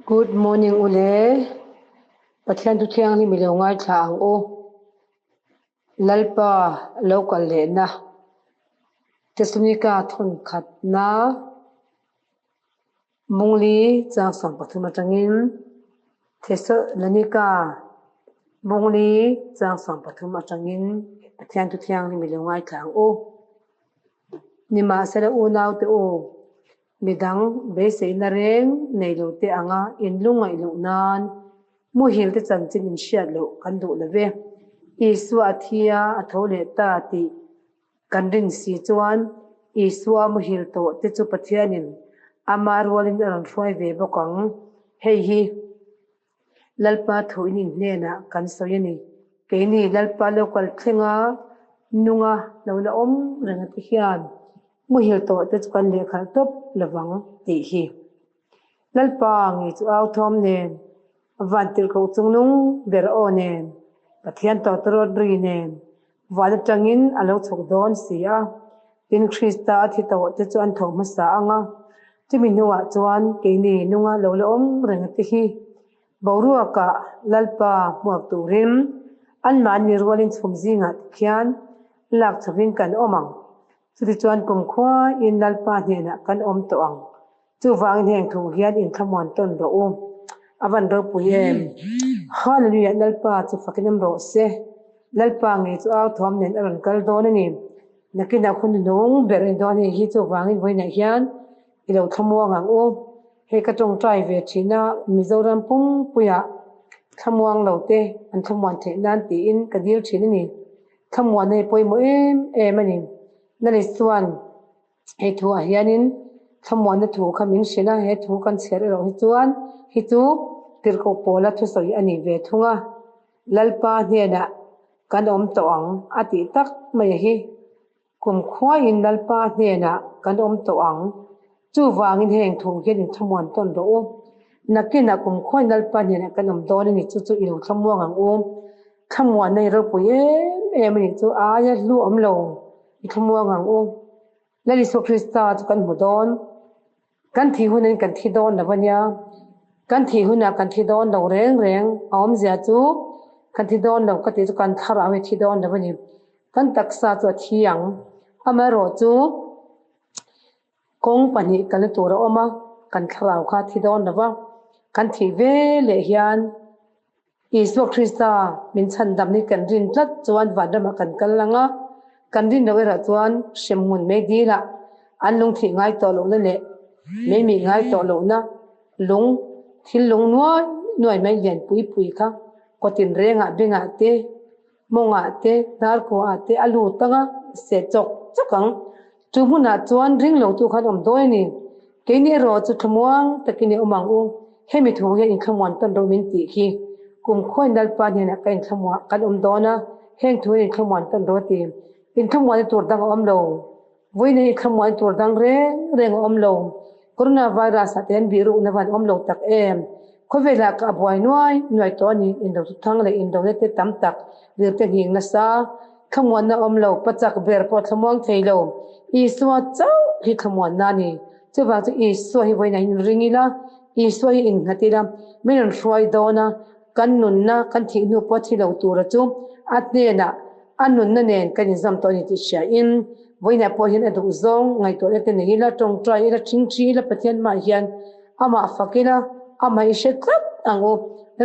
Good morning ule. Pathian thu thianghlim i lo ngaithla ang u. Lalpa lo kal lehna Thessalonika thawn khatna Mungli chang 13 atangin Thessalonika Mungli chang 13 atangin Pathian thu thianghlim i lo ngaithla ang u. Nimahsela unaute u, Midang beiseina reng nei lo te anga in lungngaih loh nan muhil te chanchin in hriat loh kan duh lo ve. Isua a thi a, a tho leh ta tih kan rin si chuan Isua muhil tawh te chu Pathianin ama rualin a rawn hruai ve bawk ang. Hei hi Lalpa thu in in hnenah kan sawi a ni. Keini Lalpa lo kal thlenga nunga lo la awm reng te hian muhil tawh te chu kan lehkhalh tawp lovang tih hi. Lalpa ngei chu au thawm nen, vantirhkoh chungnung ber aw nen, Pathian tawtawrawt ri nen van atangin a lo chhuk dawn si a. Tin, Krista a thi tawh te chu an tho hmasa ang a, chumi hnuah chuan keini nunga lo la awm reng te hi boruakah Lalpa hmuak turin anmahni rualin chhum zingah te khian lak chhovin kan awm ang. Chutichuan kumkhuain Lalpa hnenah kan awm tawh ang. Chuvangin heng thu hian inthlamuan tawn rawh u. A van ropui em! Hallelujah! Lalpa chu fakin awm rawh se. Lalpa ngei chu au thawm nen a rawn kal dawn a ni. Nakinah hun nung ber a ni dawn hei hi chuvangin vawiinah hian i lo thlamuang ang u. Hei ka tawngtai ve thin a, Mizoram pumpuiah thlamuang lo te an thlamuan theih nan tiin ka dil thin a ni. Thlamuanna hi pawimawh em em a ni. Nali chuan Hei thuah hianin thlamuanna thu kha min hrilh a, he thu kan chhiar erawh hi chuan hi chu tirhkoh pawla thusawi a ni ve thung a, Lalpa hnenah kan awm tawh ang a tih tak mai hi. Kumkhuaiin Lalpa hnenah kan awm tawh ang. Chuvangin heng thu hian inthlamuan tawn rawh u. Nakinah kumkhuaiin Lalpa hnenah kan awm dawn a ni, chu chu i lo thlamuang ang u. Thlamuanna i ropui em em a nih chu aia hlu awm lo. I thlamuang ang u. Lal Isua Krista chu kan hmu dawn. Kan thih hunin kan thi dawn lo a nia. Kan thih hunah kan thi dawn lo reng reng. A awmzia chu kan thi dawn lo ka tih chu kan thlarau hi thi dawn lo a ni. Kan taksa chu a thi ang. Amaherawhchu kawng pahnih kalna tur a awm a, kan thlarau kha a thi dawn lo va. Kan thih ve leh hian Isua Krista min chhandam hi kan rin tlat chuan vanramah kan kal lang a, kan rin loh erawh chuan hremhmun mei dilah an lung thih ngai tawh lohna leh mei mih ngai tawh lohna lung thil lung nuai nuai mai lian pui pui kha kawtin rengah bengah te mawngah te hnarkuaah te a lut ang a, seh chawk chawk ang. Chu hmunah chuan ring lo tu khan awm dawi a ni. Keini erawh chu thlamuang takin i awm ang u. Hemi thu hian inthlamuan tawn rawh min tih khi. Kum khuain Lalpa hnenah ka inthlamuah kan awm dawn a, heng thu hian inthlamuan tawn rawh a ti. Inthlamuanna tur dang a awm lo. Vawiin hi thlamuan tur dang reng reng a awm lo. Coronavirus ah te hian bihrukna van awm lo tak em? Khawvelah ka a buai nuai nuai tawh a ni. Indo thuthang leh indona te tam tak vir te nghing nasa. Thlamuanna awm lo, pachak ber pawh thlamuang thei lo. Isua chauh hi thlamuanna a ni. Chuvang chu Isua hi vawiinah hian ring ila, Isua hi innghat ila, min rawn hruai dawn a, kan nunna kan thih hnu pawh thi lo tura chu a hnenah a nunna nen kan inzawm tawh a ni tih hria in vawiinah pawh hian a duh zawng ngaihtuahna te nei ila, tawngtai ila, thingthi ila, Pathian hmaah hian amah fak ila, amah i hre tlat ang u.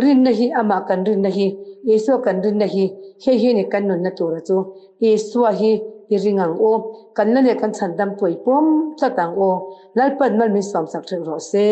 Rinna hi amah kan rinna hi, Isua kan rinna hi, hei hi a ni kan nunna tura chu. Isua hi i ring ang u, kan la leh kan chhandam tuai pawm tlat ang u. Lalpan mal min sawmsak hreuh rawh se.